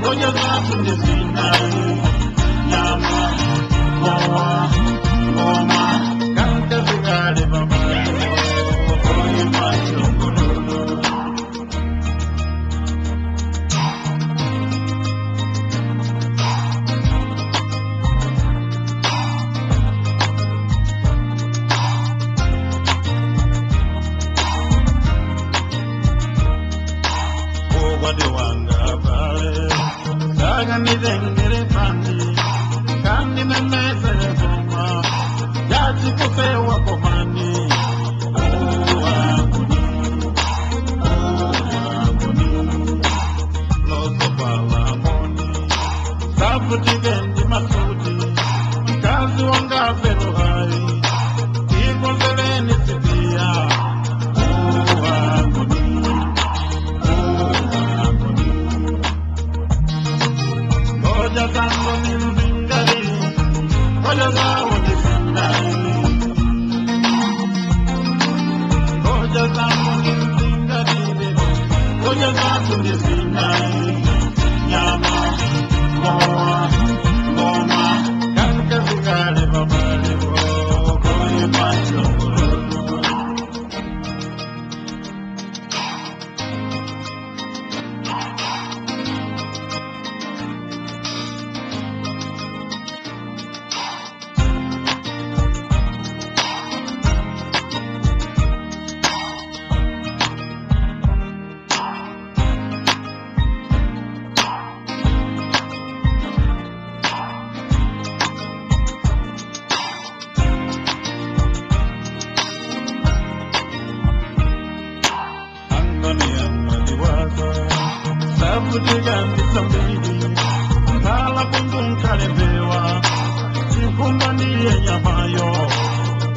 Ngoja zatu ndizinai. Nyama, moa, ngoma, kankasikale pamalo, oyimba chongololo. Okwati wanga pale, sakanitengere pandi, kandimemesere koma, yachikusewa komani. Owangoni, owangoni, losopalangoni, savutike ndi masuti, mkazi wanga feruhai, ikonzeleni sipiya. Owangoni, owangoni. Ngoja zangu ni mzingali, ngoja zawo ni zingali. Ngoja zangu ni mzingali, ngoja zatu ni zingali. Nyama, moa, ngoma, kankasikale pamalipo, koyimba chongololo. Angoni amadiwasa, safutika ndisambili, kala kungunkalembewa, chikumbaniye nyamayo.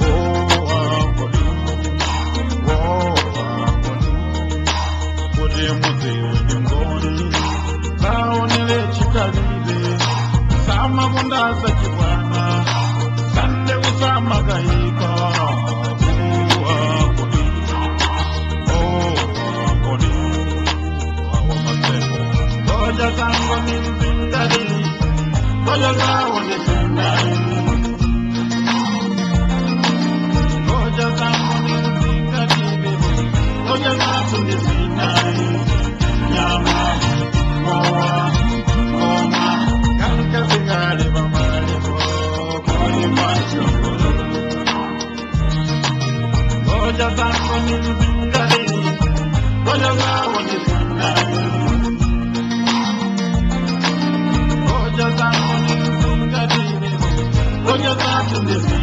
Oh, angoni, oh, angoni, kuti mudziwe ndingoni, saonele chikalile, samakundasa chibwana, sande kusamakayika. Oh, angoni. Ngoja zangu ni mzingali, ngoja zawo ni zingali. Ngoja zangu ni mzingali, ngoja zatu ni zingali. Nyama, moa, ngoma, kankasikale pamalipo, koyimba chongololo. Ngoja zangu ni mzingali, ngoja zawo ni zingali. Ngoja zangu ni mzingali, ngoja zatu ni zingali.